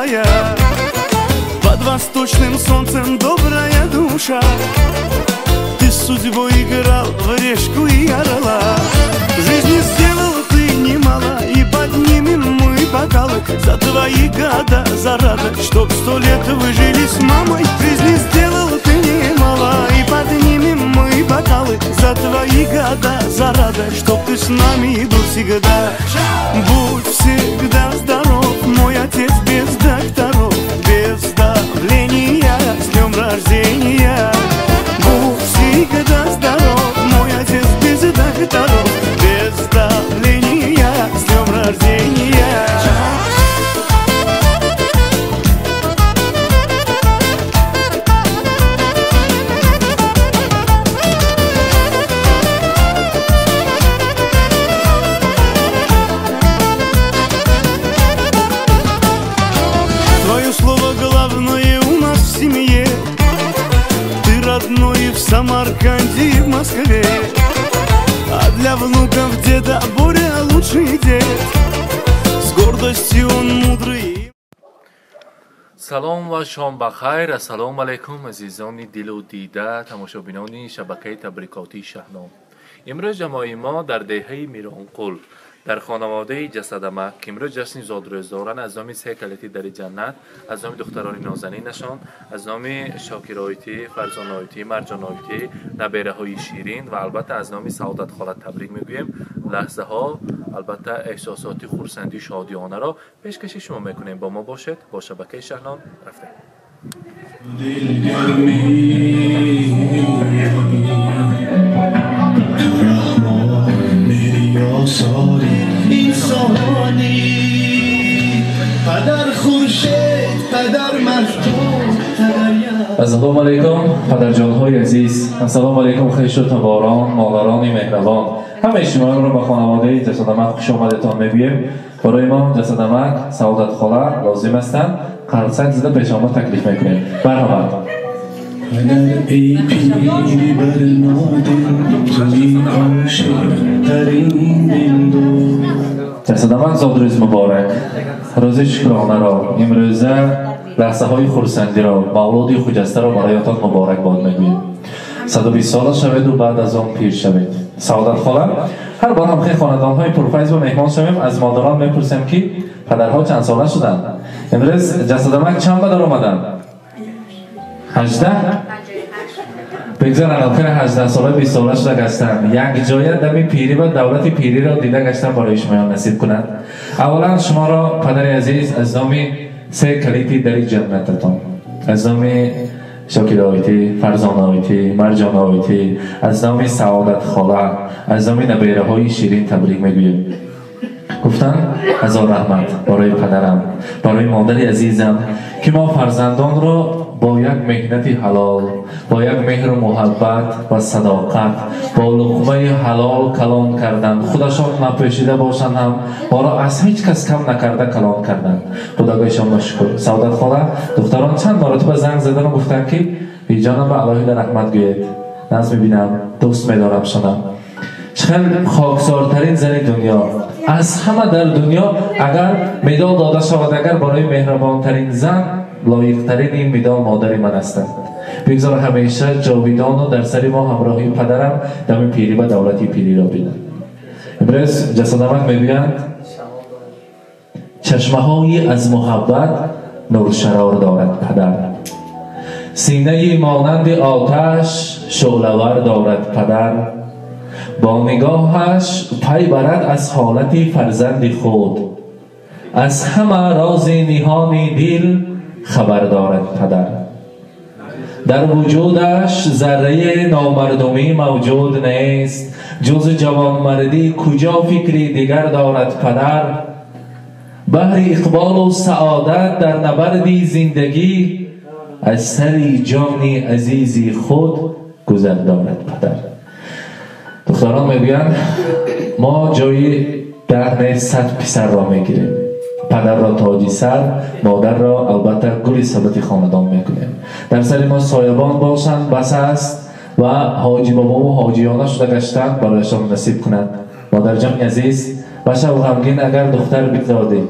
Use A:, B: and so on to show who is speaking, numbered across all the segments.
A: милая, под восточным солнцем добрая душа. Ты с судьбой играл в решку и орла. Жизни сделал ты немало, и поднимем мы бокалы за твои года, за радость, чтоб 100 лет вы жили с мамой. Жизни сделал ты немало, и поднимем мы бокалы за твои года, за радость, чтоб ты с нами был всегда. Будь всегда здоров, мой отец, без докторов, без давления, с днем рождения. Будь всегда здоров, мой отец, без докторов, без давления, с днем рождения. Твое слово главное у нас в семье. Ты родной в Самарканде и в Москве. А для внуков деда Боря лучший дед. С гордостью он мудрый.
B: Салом ва шом бахайр. Ассалому алайкум, азизони дилу дида, тамошобинони шабакаи табрикотии Шаҳном. Имрӯз ҷамоаи мо дар деҳаи Миронқул, дар хонаводаи Ҷасадамак, ки имрӯз ҷашни зодрӯз доранд, аз номи се калити дари ҷаннат, аз номи духтарони нозанинашон, аз номи Шокироитӣ, Фарзоноитӣ, Марҷоноитӣ, набераҳои ширин ва албатта аз номи Саодат хола табрик мегӯем. Лаҳзаҳо албатта эҳсосоти хурсандию шодиёнаро пешкаши шумо мекунем. Бо мо бошед, бо шабакаи Шаҳнон рафтем. Ассалому алайкум, падарҷонҳои азиз. Ассалому алайкум, хешу таборон, модарони меҳрабон. Ҳамаи шуморо ба хонаводаи Ҷасадамак хуш омадетон мегӯем. Барои мо Ҷасадамак, Саодат хола лозим ҳастанд. Қарсак зада пешома таклиф мекунем. Марҳамат.
C: Падар эй пири барнодил, туи ошиқтарин дилдор.
B: Ҷасадамак, зодрӯз муборак. Рӯзи шукронаро, имрӯза лаҳзаҳои хурсандиро, мавлуди хуҷастаро бароятон муборак бод мегӯем. 120 сола шаведу баъд аз он пир шавед. Саодат хола, ҳар бор ҳам хел хонадонҳои пурфайз ба меҳмон шавем, аз модарон мепурсем, ки падарҳо чанд сола шуданд. Имрӯз Ҷасадамак чанд ба дар омаданд? 18? Бигзор охир 18 сола 20 сола шуда гаштанд. Як ҷоя дами пирӣ ва давлати пириро дида гаштан барои шумоён насиб кунад. Аввалан шуморо, падари азиз, аз номи се калити дари ҷаннататон, аз номи Шокироитӣ, Фарзоноитӣ, Марҷоноитӣ, аз номи Саодат хола, аз номи набераҳои ширин табрик мегӯем. Гуфтанд ҳазор раҳмат барои падарам, барои модари азизам, ки мо фарзандонро бо як меҳнати ҳалол, бо як меҳру муҳаббат ва садоқат, бо луқмаи ҳалол калон карданд. Худашон напӯшида бошанд ҳам моро аз ҳеҷ кас кам накарда калон карданд. Худогоҳишон шукр. Саодат хола, духтарон чанд маротиба занг задану гуфтанд, ки биҷонам ба алоҳида раҳмат гӯед. Наз мебинам, дӯст медорам шонам. Чӣ хоксортарин зани дунё. Аз ҳама дар дунё агар медал дода шавад, агар барои меҳрабонтарин зан лоиқтарин ин медал модари ман ҳастанд. Бигзор ҳамеша ҷовидону дар сари мо ҳамроҳи падарам дами пирӣ ва давлати пириро бинанд. Имрӯз Ҷасадамак мегӯянд, чашмаҳои аз муҳаббат нуршарор дорад падар, синаи монанди оташ шӯълавар дорад падар, бо нигоҳаш пай барад аз ҳолати фарзанди худ, аз ҳама рози ниҳони дил хабар дорад падар. Дар вуҷудаш зарраи номардумӣ мавҷуд нест, ҷуз ҷавонмардӣ куҷо фикри дигар дорад падар. Баҳри иқболу саодат дар набарди зиндагӣ аз сари ҷони азизи худ гузар дорад падар. Духтарон мегӯянд, мо ҷои 10 100 писарро мегирем. Падарро тоҷи сар, модарро албатта гули сабати хонадон мекунем. Дар сари мо соябон бошанд бас аст ва ҳоҷи бобову ҳоҷиёна шуда гаштанд барояшон насиб кунанд. Модарҷони азиз, башав ғамгин агар духтар бидодӣ.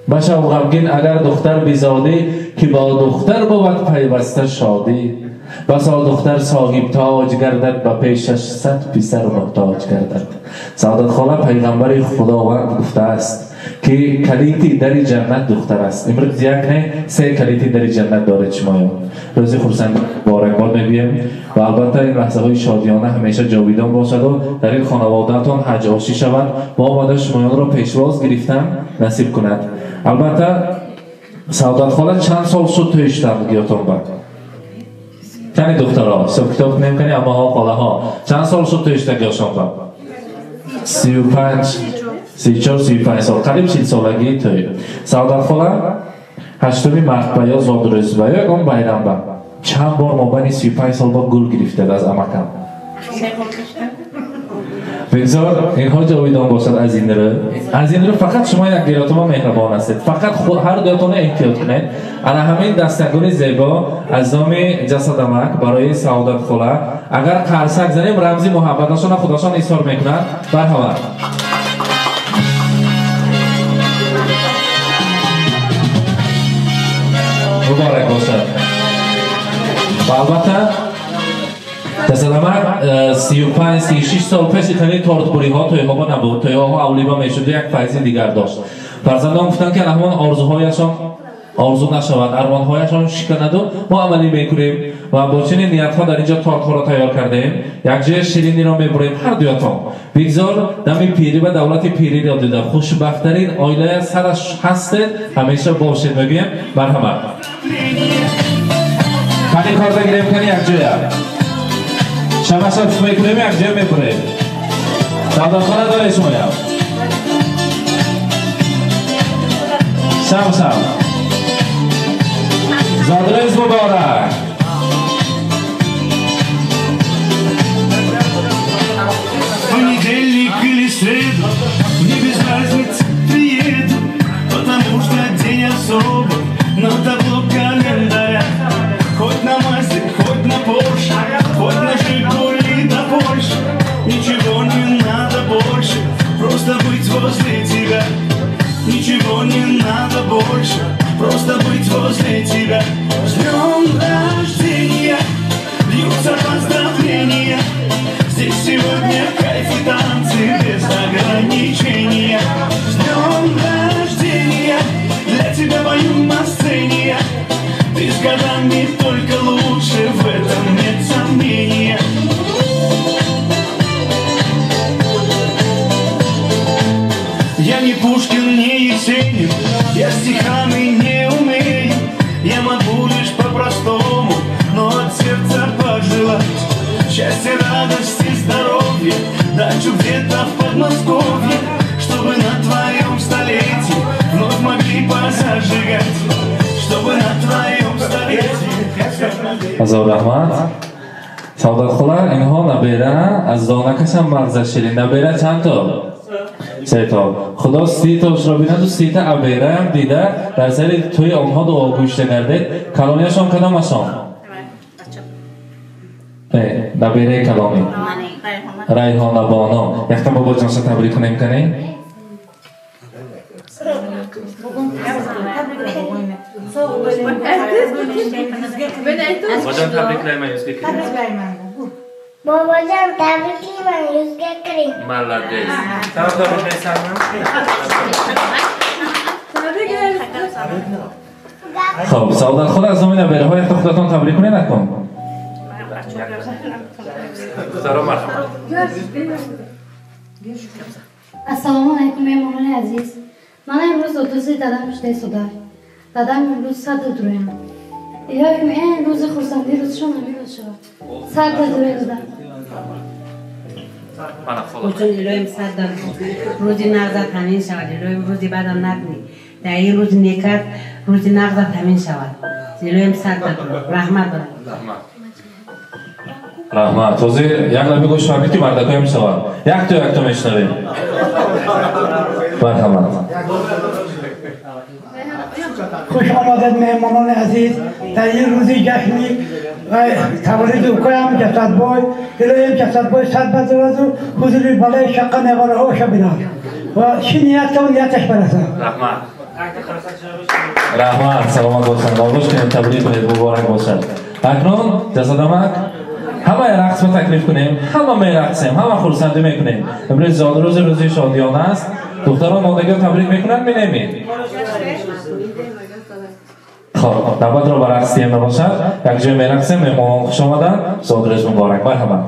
B: Башав ғамгин агар духтар бизодӣ, ки бо духтар бувад пайваста шодӣ. Басо духтар соҳиб тоҷ гардад, ба пешаш 100 писар муҳтоҷ гардад. Саодат хола, пайғамбари Худованд гуфтааст, ки калити дари ҷаннат духтар аст. Имрӯз як не, се калити дари ҷаннат доред шумоён. Рӯзи хурсандӣ муборакбод мегӯем ва албатта ин лаҳзаҳои шодиёна ҳамеша ҷовидон бошаду дар ин хонаводаатон ҳаҷ ошӣ шавад ва омада шумоёнро пешвоз гирифтан насиб кунад. Албатта Саодат хола, чанд сол шуд тӯй шудагиётон ба? Кани духтаро ҳисоб китоб кунем, кани аммаҳо, холаҳо, чанд сол шуд тӯй шудагиёшон ба? 35, 34, 35 сол, қариб 40 солагии тӯй. Саодат хола, 8 март ба ё зодрӯз ба ё ягон байрам ба чанд бор мобайни 35 сол ба гул гирифтед аз амакам? Бигзор инҳо ҷовидон бошад. Аз ин рӯ, аз ин рӯ фақат шумо як гиротума меҳрабон ҳастед, фақат ҳар дуятонро эҳтиёт кунед. Ана ҳамин дастагули зебо аз номи ҷасадамак барои Саодат хола. Агар қарсак занем, рамзи муҳаббаташона худашон изҳор мекунанд. Марҳамат. Муборак бошад. Ва албатта ҷасадамак 35, 36 сол пеши хеле тортбуриҳо тӯйҳо набуд, тӯйҳо авлиба мешуд, як файзи дигар дошт. Фарзандон гуфтанд, ки ҳамон орзуҳояшон орзу нашавад, армонҳояшон шиканаду мо амалӣ мекунем ва бо чунин ниятҳо дар инҷо тортҳоро тайёр кардаем. Якҷоя шириниро мебурем ҳар дуятон. Бигзор дами пирӣ ва давлати пириро дида хушбахттарин оилая сараш ҳастед, ҳамеша бошед мегӯем. Марҳамат. Кани корда гирем, кани якҷоя шамаша мекунем, якҷоя мебурем. Савдотхона доред шумоям? Шам шам. Зодрӯз муборак.
A: Понедельник или среду, мне без разницы, приеду, потому что день особый на табло календаря. Хоть на Мазде, хоть на Порше, хоть на Жигули до Польши, ничего не надо больше, просто быть возле тебя. Ничего не надо больше, просто быть возле тебя. С днем рождения льются поздравления. Здесь сегодня кайф и танцы без ограничения. С днем рождения, для тебя пою на сцене я. Ты с годами только лучше, в этом нет сомнения. Я не Пушкин, не Есенин, я стихами не умею. Я могу лишь по-простому, но от сердца пожелать счастья, радости, здоровья, дачу где-то в Подмосковье, чтобы на твоем столетии вновь могли позажигать, чтобы на твоем столетии.
B: Азор раҳмат. Саодат хола, инҳо набера аз донакашам мағза ширин. Набера чанд то? Се то. Худо 30 тошро бинаду 30 та абераам дида дар сари тӯи онҳо дуогӯшта гардед. Калонияшон кадомашон? Не, набераи калонӣ. Райҳона боно. Якта бобоҷонша табрик кунем, кани? Бобоҷон, табриклайман, yuzga kiring.
D: Бобоҷон, табриклайман, yuzga kiring.
B: Молодец. Сен tabriklaysanmi? Xo'p, Saodat xola, аз номи набераҳо якта худатон табрик кунед акун. Духтаро, марҳамат.
E: Ассалому алайкум, меҳмонони азиз. Мана имрӯз зодрӯзи дадам шуда истода. Дадам имрӯз 100 дуроям. Илоҳим, ин рӯзи хурсандӣ рӯзшон ҳамин рӯз шавад. 100 дуроя додам.
F: Худҷон, илоҳим 100 рӯзи нағзат ҳамин шавад. Илоҳим рӯзи бадам набинӣ. Дар ин рӯзи некат рӯзи нағзат ҳамин шавад. Илоҳим 100 раҳмат барам.
B: Раҳмат. Ҳозир як лаби гӯш фаҳмид, ки мардакоям шавад. Якто якто мешунавем. Марҳамат.
G: Хуш омадед, меҳмонони азиз, дар ин рӯзи ҷашни таваллуди укоям Ҷасадбой. Илоҳим Ҷасадбой 100 базуразу ҳузури балаи шаққа невараҳоша бинад ва чӣ ният кав нияташ барасад.
B: Раҳмат. Раҳмат, саломат бошанд. Оғӯш кунед, табрик кунед, муборак бошад. Акнун ҷасадамак ҳамаи рақс ба таклиф кунем, ҳама мерақсем, ҳама хурсандӣ мекунем. Имрӯз зодрӯзи рӯзи шодиёна аст. Духтарон модагиҳо табрик мекунанд, менеми? Хоб, навбатро ба рақс диҳем набошад. Якҷоя мерақсем, меҳмонон хуш омаданд. Зодрӯз муборак. Марҳамат.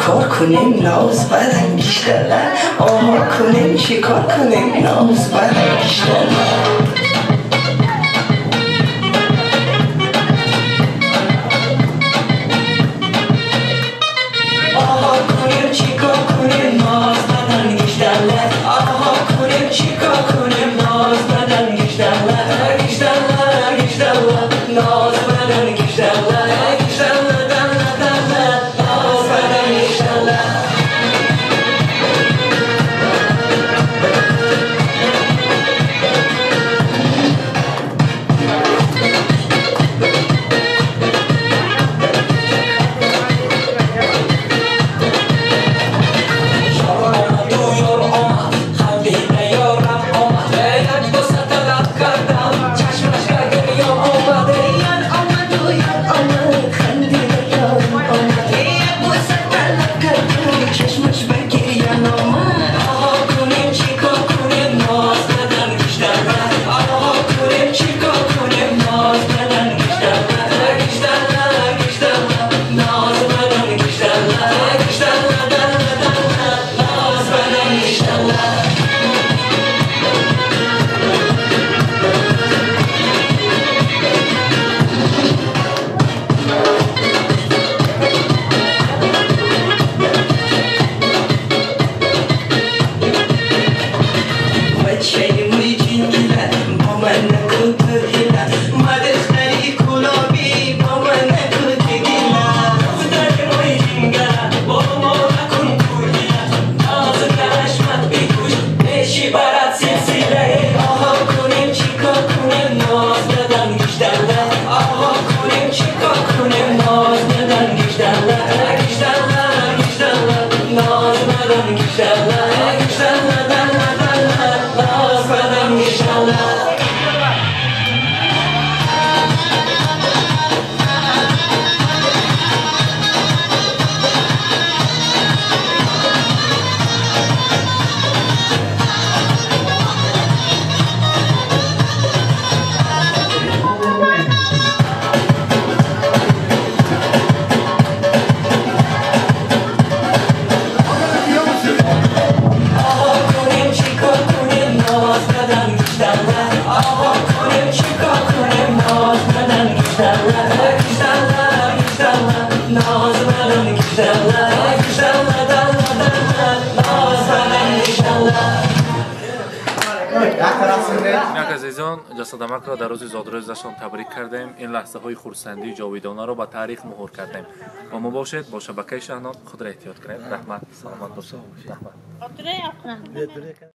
H: چیکار کنیم ناز بدن گیشتله آها کنیم چیکار کنیم ناز بدن گیشتله آها کنیم چیکار کنیم ناز بدن گیشتله آها کنیم چیکار کنیم ناز بدن گیشتله گیشتله گیشتله ناز بدن گیشتله گیشتله دله دله ناز بدن گیشتله
B: Азизон, ҷасадамакро дар рӯзи зодрӯзашон табрик кардем. Ин лаҳзаҳои хурсандии ҷовидонаро ба таърих муҳр кардем. Бо мо бошед, бо шабакаи Шаҳнод худро эҳтиёт кунед. Раҳмат, саломат бошед. Раҳмат.